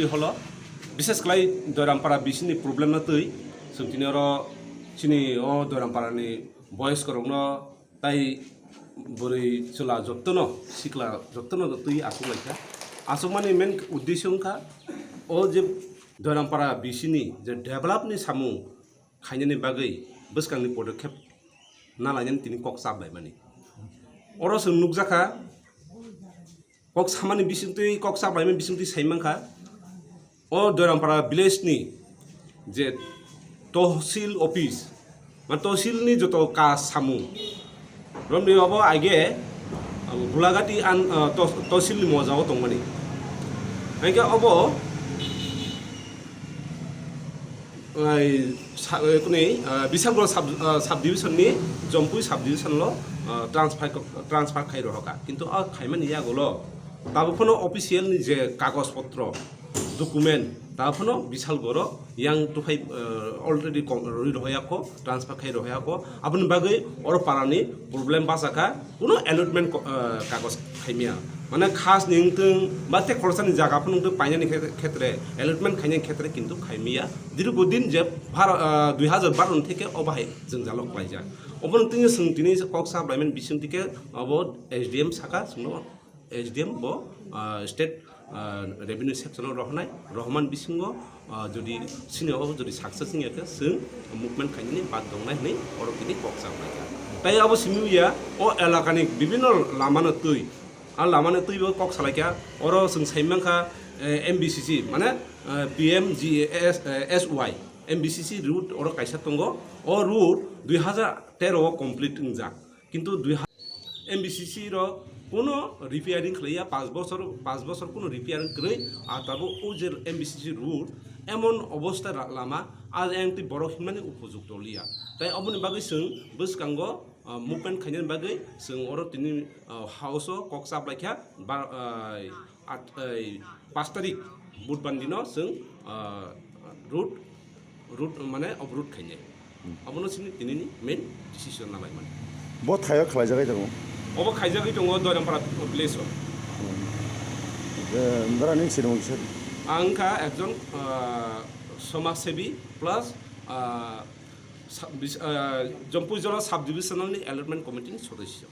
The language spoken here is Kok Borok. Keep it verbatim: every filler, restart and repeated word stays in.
Holo, bises khlai Doirampara bisini problem no twi, chwng tini oro chini o Doirampara ni boys korokno tai bwrwi chwla jottono, sikla jottono twi achuk laikha. Achukmani main uddesyo wngkha o je Doirampara bisini je develop ni samung khainani bagwi bwskangni podokkhep na lainani tini kok chap laimani. Oro chwng nukjakha, kok samani bisingtwi, kok chap laimani bisingtwi sai mankha, o Doirampara village ni je tohsil office, ma tohsil ni joto ka samung romni obo aige, uh, Gulagati an, uh, tos-, tohsil ni moja o tongmani. Haikhe obo, ai, sa-, eh, kuni, ah, Bisalgol sub, ah, sub division ni Jompui sub division lo, ah, transfer ko-, transfer khai rohoka. Kintu a khaimani yagulo tabuk phano official ni je kagoj potro, document, tabuk phano Bisalgoro yang tuphai, ah, already kom-, rwi rohoyako, transfer khai rohoyako. Aboni bagwi oro parani problem bachakha. Kuno allotment ko-, ah, kagoj khaimya. Mane khas ni wngtwng ba tei khoroksa ni jaga phano wngtwng painani khe-, khetre, allotment khainani khetre kintu khaimya. Dirgo din je bharo-, ah, dui hazar baro ni theke obo hai jwngjalo klaijak. Obono tini chwng tini kok chap laimani bisingtwi khe obo S D M saka chwngno S D M bo, ah, state, ah, revenue section o rohonai, rohman bisingo, ah, jodi sini o jodi success wngya khe chwng movement khainani bad dongnai hwnwi oro tini kok chap laijak. Tai abo simi ya o elakani bibinno lamano twi, a lamano twi bo kok salaikha, oro chwng sai mankha, eh, M B C C mane, eh, P M G A S, eh, S Y, M B C C route oro kaisa tongo, o route dui hazar tero o complete wngjak. Kintu dui ha-, M B C C rok kuno repairing khlaiya, panch bochor, panch bochor kuno repairing kwrwi, ah, tabuk o je M B C C road emon obostha ra-, lama, ah, yang twi borok himnani upojukto liya. Tai oboni bagwi chwng bwskango, ah, movement khainani bagwi chwng oro tini, ah, house o kok chap laikha, ba, ah, at, ei, panch tarik Budhbar dino chwng, ah, road, road mane obroad khainai. Hmm. Abono chini tinini main decision nalaimani. Bo thaio khlaijagwi tongo? Obo khaijagwi tongo Doirampara village o. Hmm. Eh, brani sinimung kisa? Ang kha ekjon, ah, somajsebi plus, ah, sub-, bis-, ah, Jompui Jola sub divisional ni allotment committee ni sodosyo.